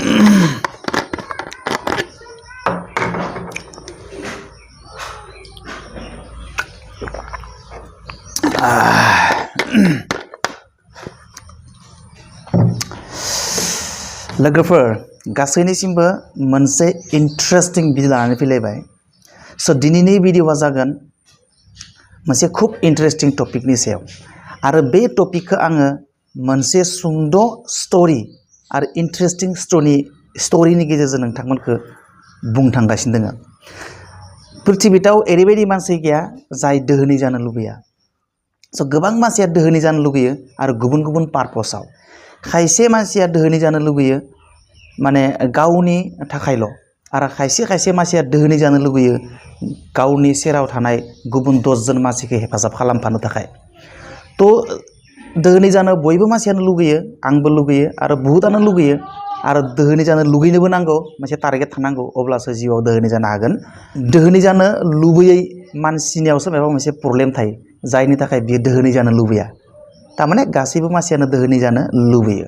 लोगोफोर गासैनिसिमबो मोनसे interesting video लानानै फैलायबाय। स' दिनैनि भिडिअआ जागोन मोनसे खूब इन्टारेस्टिं टपिकनि सायाव आरो बे टपिकखौ आङो मोनसे सुंद' स्ट'रि आरो इन्टारेस्टिं स्ट'रिनि गेजेरजों नोंथांमोनखौ बुंनो थांगासिनो दङ। पृथिबियाव ओरैबायदि मानसि गैया जाय दोहोनि जानो लुबैया। स' गोबां मानसिया दोहोनि जानो लुबैयो आरो गुबुन गुबुन पारपसाव। खायसे मानसिया दोहोनि जानो लुबैयो माने गावनि थाखायल' आरो खायसे मानसिया दोहोनि जानो लुबैयो गावनि सेराव थानाय गुबुन 10 जन मानसिखौ हेफाजाब खालामफानो थाखाय। थ' दोहोनि जानो बयबो मानसियानो लुगैयो, आंबो लुगैयो आरो बहुतानो लुगैयो आरो दोहोनि जानो लुगैनोबो नांगौ, मोनसे टारगेट थानांगौ, अब्लासो जिउआव दोहोनि जानो हागोन। दोहोनि जानो लुबैयै मानसिनियावसो माबा मोनसे प्रब्लेम थायो जायनि थाखाय बियो दोहोनि जानो लुबैया। तारमाने गासैबो मानसियानो दोहोनि जानो लुबैयो।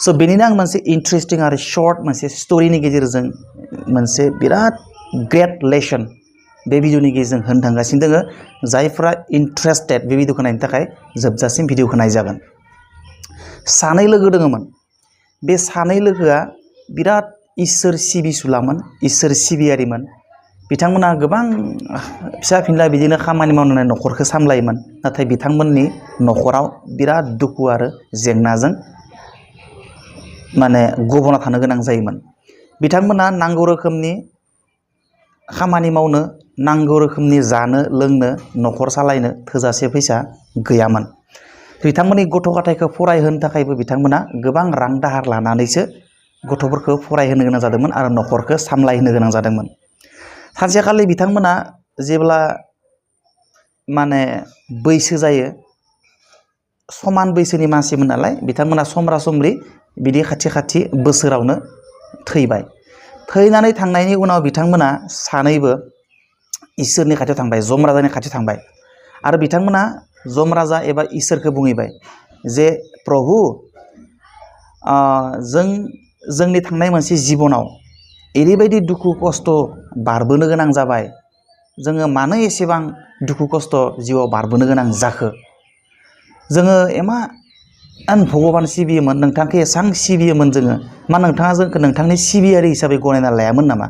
स' बेनिनो आं मोनसे इन्टारेस्टिं आरो शर्ट मोनसे स्ट'रिनि गेजेरजों मोनसे बिराद ग्रेट लेसन बे भिडिअनि गेजेरजों होनो थांगासिनो दोङो। जायफ्रा इन्टारेस्टेड बे भिडिअखौ नायनो थाखाय जोबजासिम भिडिअखौ नायजागोन। सानै लोगो दोङोमोन। बे सानै लोगोआ बिराद इसोर सिबिसुलामोन, इसोर सिबियारिमोन। बिथांमोना गोबां फिसा फिनला बिदिनो खामानि मावनानै न'खरखौ सामलायोमोन। नाथाय बिथांमोननि न'खराव बिराद दुखु आरो जेंनाजों माने गबना थानो गोनां जायोमोन। बिथांमोना नांगौ रोखोमनि खामानि मावनो, नांगौ रोखोमनि जानो लोंनो, न'खर सालायनो थोजासे फैसा गैयामोन। बिथांमोननि गथ' गथायखौ फरायहोनो थाखायबो बिथांमोना गोबां रां दाहार लानानैसो गथ'फोरखौ फरायहोनो गोनां जादोंमोन आरो न'खरखौ सामलायहोनो गोनां जादोंमोन। सानसेखालि बिथांमोना जेब्ला माने बैसो जायो, समान बैसोनि मानसिमोन नालाय बिथांमोना समब्रा समब्रि बिदि खाथि बोसोरावनो थैबाय। थैनानै थांनायनि उनाव बिथांमोना सानैबो इसोरनि खाथियाव थांबाय, जमराजानि खाथियाव थांबाय आरो बिथांमोना जमराजा एबा इसोरखौ बुंहैबाय जे प्रभु, जोंनि थांनाय मोनसे जिबनाव ओरैबायदि दुखु खस्थ' बारबोनो गोनां जाबाय, जोङो मानो एसेबां दुखु खस्थ' जिउआव बारबोनो गोनां जाखो? जोङो इमान भगबान सिबियोमोन, नोंथांखौ एसां सिबियोमोन जोङो, मा नोंथाङा जोंखौ नोंथांनि सिबियारि हिसाबै गनायना लायामोन नामा?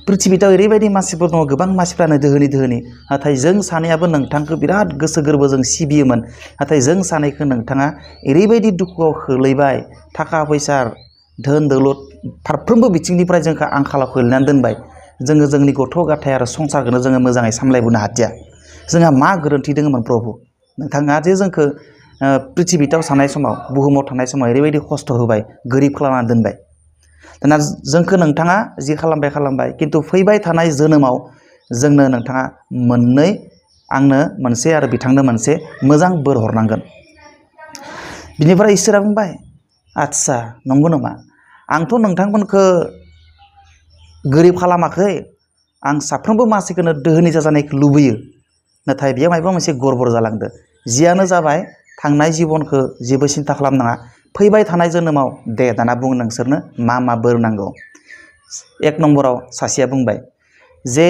पृथिबियाव ओरैबायदि मानसिफोर दङ, गोबां मानसिफ्रानो दोहोनि, नाथाय जों सानैयाबो नोंथांखौ बिराद गोसो गोरबोजों सिबियोमोन। नाथाय जों सानैखौ नोंथाङा ओरैबायदि दुखुआव खोलैबाय, थाखा फैसा धोन दौलत फारफ्रोमबो बिथिंनिफ्राय जोंखौ आंखालाव खोलैनानै दोनबाय। जोङो जोंनि गथ' गथाय आरो संसारखौनो जोङो मोजाङै सामलायबोनो हादिया। जोंहा मा गोरोन्थि दङमोन प्रभु? नोंथाङा जे जोंखौ पृथिबियाव थानाय समाव, बुहुमाव थानाय समाव ओरैबायदि खस्थ' होबाय, गोरिब खालामनानै दोनबाय। दाना जोंखौ नोंथाङा जि खालामबाय, खिन्थु फैबाय थानाय जोनोमाव जोंनो नोंथाङा आंनो मोनसे आरो बिथांनो मोनसे मोजां बोर हरनांगोन। बिनिफ्राय इसोरा बुंबाय, आदसा नंगौ नामा? आंथ' नोंथांमोनखौ गोरिब खालामाखै, आं साफ्रोमबो मानसिखौनो दोहोनि जाजानायखौ लुबैयो। नाथाय बेयाव माबा मोनसे गड़बड़ जालांदो। जियानो जाबाय, थांनाय जिबनखौ जेबो सिन्था खालामनाङा, फैबाय थानाय जोनोमाव दे दाना बुं नोंसोरनो मा बोर नांगौ। 1 नम्बराव सासेया बुंबाय जे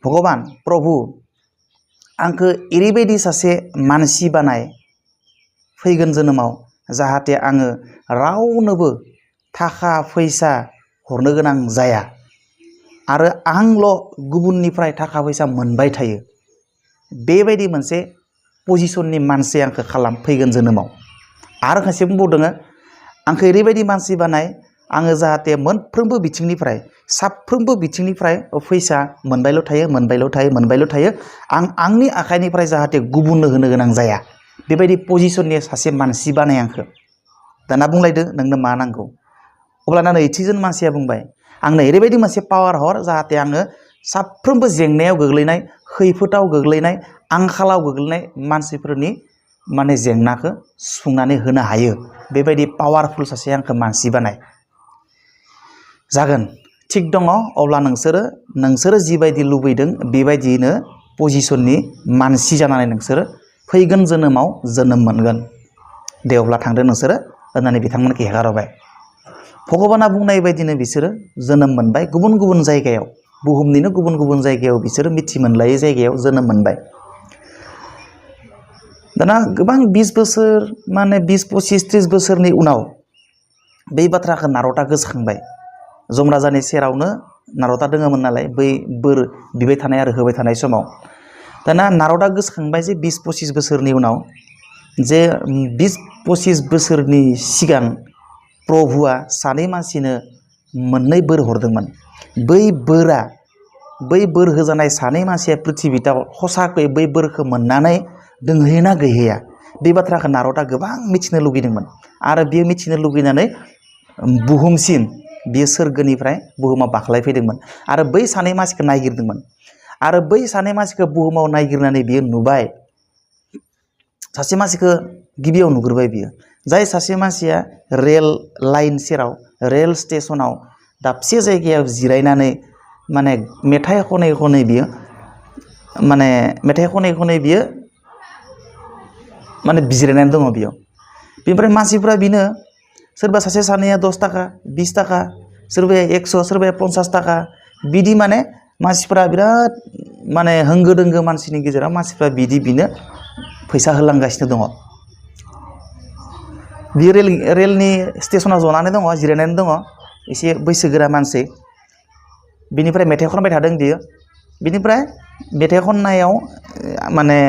भगबान प्रभु, आंखौ ओरैबायदि सासे मानसि बानाय फैगोन जोनोमाव, जाहाथे आङो रावनोबो थाखा फैसा हरनो गोनां जाया आरो आंल' गुबुननिफ्राय थाखा फैसा मोनबाय थायो। बेबायदि मोनसे पजिशननि मानसि आंखौ खालाम फैगोन जोनोमाव। आरो खायसे बुंबावदों, आंखौ ओरैबायदि मानसि बानाय, आङो जाहाथे साफ्रोमबो बिथिंनिफ्राय फैसा मोनबायल' थायो, आं आंनि आखाइनिफ्राय जाहाथे गुबुननो होनो गोनां जाया। बेबायदि पजिशननि सासे मानसि बानाय आंखौ। दाना बुंलायदो नोंनो मा नांगौ? अब्लाना नैथिजन मानसिया बुंबाय, आंनो ओरैबायदि मोनसे पावार हर, जाहाथे आङो साफ्रोमबो जेंनायाव गोग्लैनाय, खैफोदाव गोग्लैनाय, आंखालाव गोग्लैनाय मानसिफोरनि माने जेंनाखौ सुफुंनानै होनो हायो। बेबायदि पावारफुल सासे आंखौ मानसि बानाय। जागोन, थिग दङ। अब्ला नोंसोरो जिबायदि लुबैदों बेबायदियैनो पजिशननि मानसि जानानै नोंसोरो फैगोन जोनोमाव जोनोम मोनगोन। दे अब्ला थांदो नोंसोरो होननानै बिथांमोनखौ हेगारहरबाय। भगबाना बुंनाय बायदिनो बिसोरो जोनोम मोनबाय गुबुन गुबुन जायगायाव बुहुमनिनो गुबुन गुबुन जायगायाव बिसोरो मिथि मोनलायै जायगायाव जोनोम मोनबाय दाना गोबां 20 बोसोर माने 20 25 30 बोसोरनि उनाव बे बाथ्राखौ नारदा गोसोखांबाय जमराजानि सेरावनो नारदा दङमोन नालाय बै बोर बिबाय थानाय आरो होबाय थानाय समाव दाना नारदा गोसोखांबाय जे 20 25 बोसोरनि उनाव जे 20 25 बोसोरनि सिगां प्रभुआ सानै मानसिनो मोननै बोर हरदोंमोन बै बोर होजानाय सानै मानसिया पृथ्बीयाव हसाकै बै बोरखौ मोननानै दोंहैना गैहैया बे बाथ्राखौ नारदा गोबां मिथिनो लुगैदोंमोन आरो बियो मिथिनो लुगैनानै बुहुमसिम बियो सोरगोनिफ्राय बुहुमाव बाख्लायफैदोंमोन आरो बै सानै मानसिखौ नायगिरदोंमोन आरो बै सानै मानसिखौ बुहुमाव नायगिरनानै बियो नुबाय सासे मानसिखौ गिबियाव नुग्रोबाय बियो जाय सासे मानसिया रेल लाइन सेराव रेल स्टेशनाव दाबसे जायगायाव जिरायनानै माने मेथाइ खनै खनै बियो माने बिजिरायनानै दङ बियो बेनिफ्राय मानसिफ्रा बिनो सोरबा सासे सानैया 10 थाखा 20 थाखा सोरबाया 100 सोरबाया 50 थाखा बिदि माने मानसिफ्रा बिराद माने होंगो दोंगो मानसिनि गेजेराव मानसिफ्रा बिदि बिनो फैसा होलांगासिनो दङ बियो रेलनि स्टेशनाव जनानै दङ जिरायनानै दङ एसे बैसोगोरा मानसि बिनिफ्राय मेथाइ खनबाय थादों बियो बिनिफ्राय मेथाइ खननायाव माने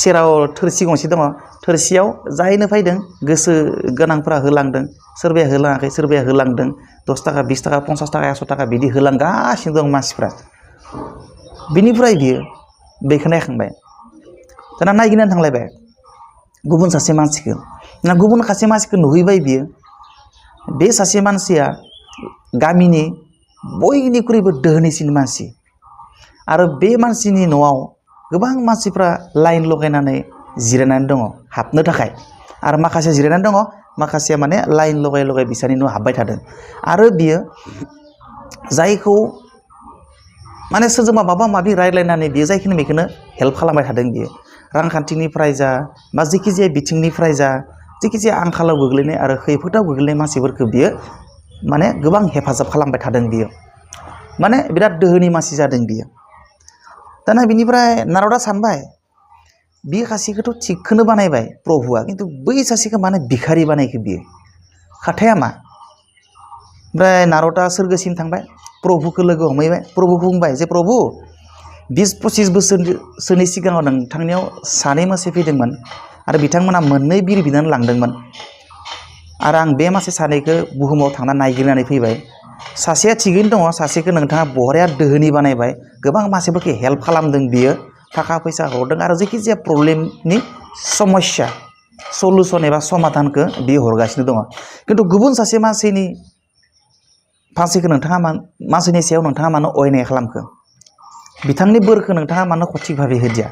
सेराव थोरसि गंसे दङ थोरसियाव जायनो फैदों गोसो गोनांफोरा होलांदों सोरबाया होलाङाखै सोरबाया होलांदों 10 थाखा 20 थाखा 50 थाखा 100 थाखा बिदि होलांगासिनो दं मानसिफ्रा बिनिफ्राय बियो बेखौ नायखांबाय दाना नायगिरनानै थांलायबाय गुबुन सासे मानसिखौ गुबुन सासे मानसिखौ नुहैबाय बियो बे सासे मानसिया गामिनि बयनिख्रुइबो दोहोनिसिन मानसि आरो बे मानसिनि न'आव गोबां मानसिफ्रा लाइन लगायनानै जिरायनानै दङ हाबनो थाखाय आरो माखासे जिरायनानै दङ माखासेया माने लाइन लगाय लगाय बिसानि न'आव हाबबाय थादों आरो बियो जायखौ माने सोरजोंबा माबा माबि रायज्लायनानै बियो जायखिनि बेखौनो हेल्प खालामबाय थादों बियो रांखान्थिनिफ्राय जा बा जेखिजाया बिथिंनिफ्राय जा जेखिजाया आंखालाव गोग्लैनाय आरो खैफोदाव गोग्लैनाय मानसिफोरखौ बियो माने गोबां हेफाजाब खालामबाय थादों बियो माने बिराद दोहोनि मानसि जादों बियो दाना बिनिफ्राय नारदा सानबाय बे सासेखौथ' थिगखौनो बानायबाय प्रभुआ खिन्थु बै सासेखौ माने भिखारि बानायखो बियो खोथाया मा ओमफ्राय नारदा सोरगोसिम थांबाय प्रभुखौ लोगो हमहैबाय प्रभुखौ बुंबाय जे प्रभु 20-25 बोसोरसोनि सिगाङाव नोंथांनियाव सानै मानसि फैदोंमोन आरो बिथांमोना मोननै बिर बिनानै लांदोंमोन आरो आं बे मानसि सानैखौ बुहुमाव थांना नायगिरनानै फैबाय सासेया थिगैनो दङ सासेखौ नोंथाङा बहराया दोहोनि बानायबाय गोबां मानसिफोरखौ हेल्प खालामदों बियो थाखा फैसा हरदों आरो जेखिजाया प्रब्लेमनि समस्या सलुसन एबा समाधानखौ बियो हरगासिनो दङ खिन्थु गुबुन सासे मानसिनि सायाव नोंथाङा मानो अयनाय खालामखो बिथांनि बोरखौ नोंथाङा मानो सঠিक भाबै होदिया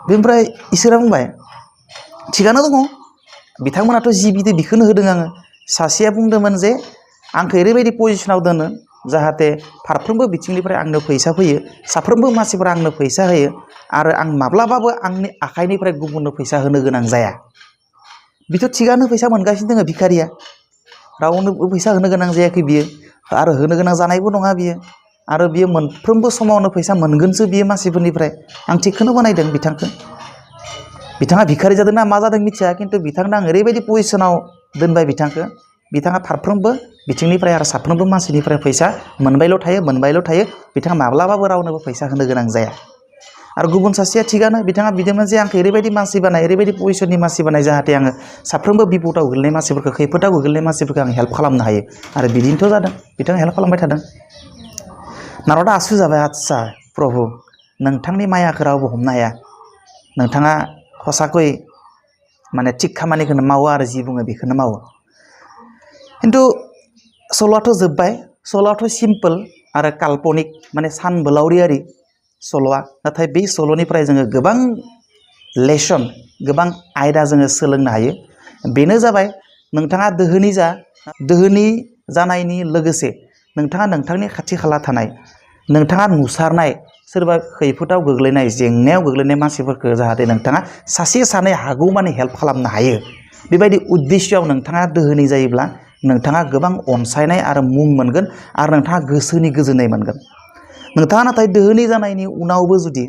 बेनिफ्राय इसोरा बुंबाय थिगानो दङ बिथांमोनाथ' जि बिदि बिखौनो होदों आङो सासेया बुंदोंमोन जे आंखौ ओरैबायदि पजिसनाव दोनो जाहाथे फारफ्रोमबो बिथिंनिफ्राय आंनो फैसा फैयो साफ्रोमबो मानसिफोरा आंनो फैसा होयो आरो आं माब्लाबाबो आंनि आखाइनिफ्राय गुबुननो फैसा होनो गोनां जाया बिथ' थिगानो फैसा मोनगासिनो दङ भिखारिया रावनोबो फैसा होनो गोनां जायाखै बियो आरो होनो गोनां जानायबो नङा बियो आरो बियो मोनफ्रोमबो समावनो फैसा मोनगोनसो बियो मानसिफोरनिफ्राय आं थिगखौनो बानायदों बिथाङा भिखारि जादों ना मा जादों मिथिया खिन्थु बिथांनो आं ओरैबायदि पजिसनाव दोनबाय बिथाङा फारफ्रोमबो बिथिंनिफ्राय आरो साफ्रोमबो मानसिनिफ्राय फैसा मोनबायल' थायो बिथाङा माब्लाबाबो रावनोबो फैसा होनो गोनां जाया आरो गुबुन सासेया थिगानो बिथाङा बिदोंमोन जे आंखौ ओरैबायदि मानसि बानाय ओरैबायदि पजिसननि मानसि बानाय जाहाथे आङो साफ्रोमबो बिपदाव गोग्लैनाय मानसिफोरखौ खैफोदाव गोग्लैनाय मानसिफोरखौ आं हेल्प खालामनो हायो आरो बिदिनोथ' जादों बिथाङा हेल्प खालामबाय थादों नारदा आसु जाबाय आदसा प्रभु नोंथांनि मायाखौ रावबो हमनो हाया नोंथाङा हसाखै माने थिग खामानिखौनो मावो आरो जि बुङो बेखौनो मावो खिन्थु सल'आथ' जोब्बाय सल'आथ' सिम्पोल आरो काल्पनिक माने सानबोलावरियारि सल'आ नाथाय बे सल'निफ्राय जोङो गोबां लेसन गोबां आयदा जोङो सोलोंनो हायो बेनो जाबाय नोंथाङा दोहोनि जानायनि लोगोसे नोंथाङा नोंथांनि खाथि खाला थानाय नोंथाङा नुसारनाय सोरबा खैफोदाव गोग्लैनाय जेंनायाव गोग्लैनाय मानसिफोरखौ जाहाथे नोंथाङा सासे सानै हागौमानि हेल्प खालामनो हायो बेबायदि उद्देश्यआव नोंथाङा दोहोनि जायोब्ला नोंथाङा गोबां अनसायनाय आरो मुं मोनगोन आरो नोंथाङा गोसोनि गोजोननाय मोनगोन। नोंथाङा नाथाय दोहोनि जानायनि उनावबो जुदि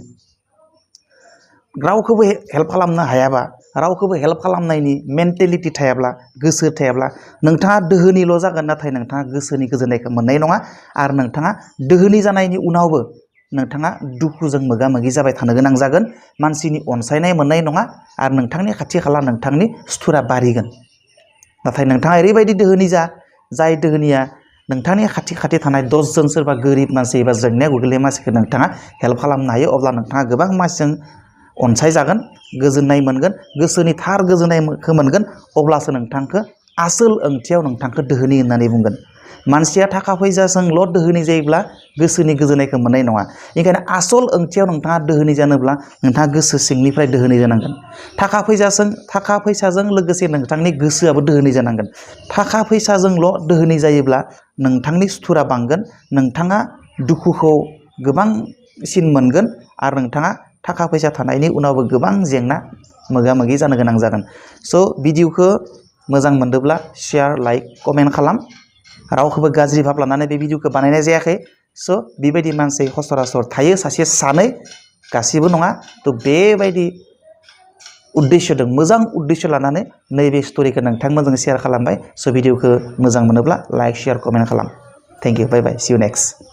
रावखौबो हेल्प खालामनो हायाबा, रावखौबो हेल्प खालामनायनि मेन्टेलिटि थायाब्ला, गोसो थायाब्ला नोंथाङा दोहोनिल' जागोन, नाथाय नोंथाङा गोसोनि गोजोननायखौ मोननाय नङा आरो नोंथाङा दोहोनि जानायनि उनावबो नोंथाङा दुखुजों मोगा मोगि जाबाय थानो गोनां जागोन, मानसिनि अनसायनाय मोननाय नङा आरो नोंथांनि खाथि खाला नोंथांनि सुथुरा बारिगोन। नाथाय नोंथाङा ओरैबायदि दोहोनि जा, जाय दोहोनिया नोंथांनि खाथि खाथि थानाय 10 जन सोरबा गोरिब मानसि एबा जेंनायाव गोग्लैनाय मानसिखौ नोंथाङा हेल्प खालामनो हायो, अब्ला नोंथाङा गोबां मानसिजों अनसायजागोन, गोजोननाय मोनगोन, गोसोनि थार गोजोननायखौ मोनगोन। अब्लासो नोंथांखौ आसोल ओंथियाव नोंथांखौ दोहोनि होननानै बुंगोन। मानसिया थाखा फैसाजोंल' दोहोनि जायोब्ला गोसोनि गोजोननायखौ मोननाय नङा। बेनिखायनो आसल ओंथियाव नोंथाङा दोहोनि जानोब्ला नोंथाङा गोसो सिंनिफ्राय दोहोनि जानांगोन। थाखा फैसाजों लोगोसे नोंथांनि गोसोआबो दोहोनि जानांगोन। थाखा फैसाजोंल' दोहोनि जायोब्ला नोंथांनि सुथुरा बांगोन, नोंथाङा दुखुखौ गोबांसिन मोनगोन आरो नोंथाङा थाखा फैसा थानायनि उनावबो गोबां जेंना मोगा मोगि जानो गोनां जागोन। स' भिडिअखौ मोजां मोनदोंब्ला शेयार, लाइक, कमेन्ट खालाम। रावखौबो गाज्रि भाब लानानै बे भिडिअखौ बानायनाय जायाखै। स' बेबायदि मानसि सरासर थायो, सासे सानै, गासिबो नङा। थ' बेबायदि उद्देश्यजों, मोजां उद्देश्य लानानै नैबे स्ट'रिखौ नोंथांमोनजों शेयार खालामबाय। स' भिडिअखौ मोजां मोनोब्ला लाइक, शेयार, कमेन्ट खालाम। Thank you, bye bye, see you next.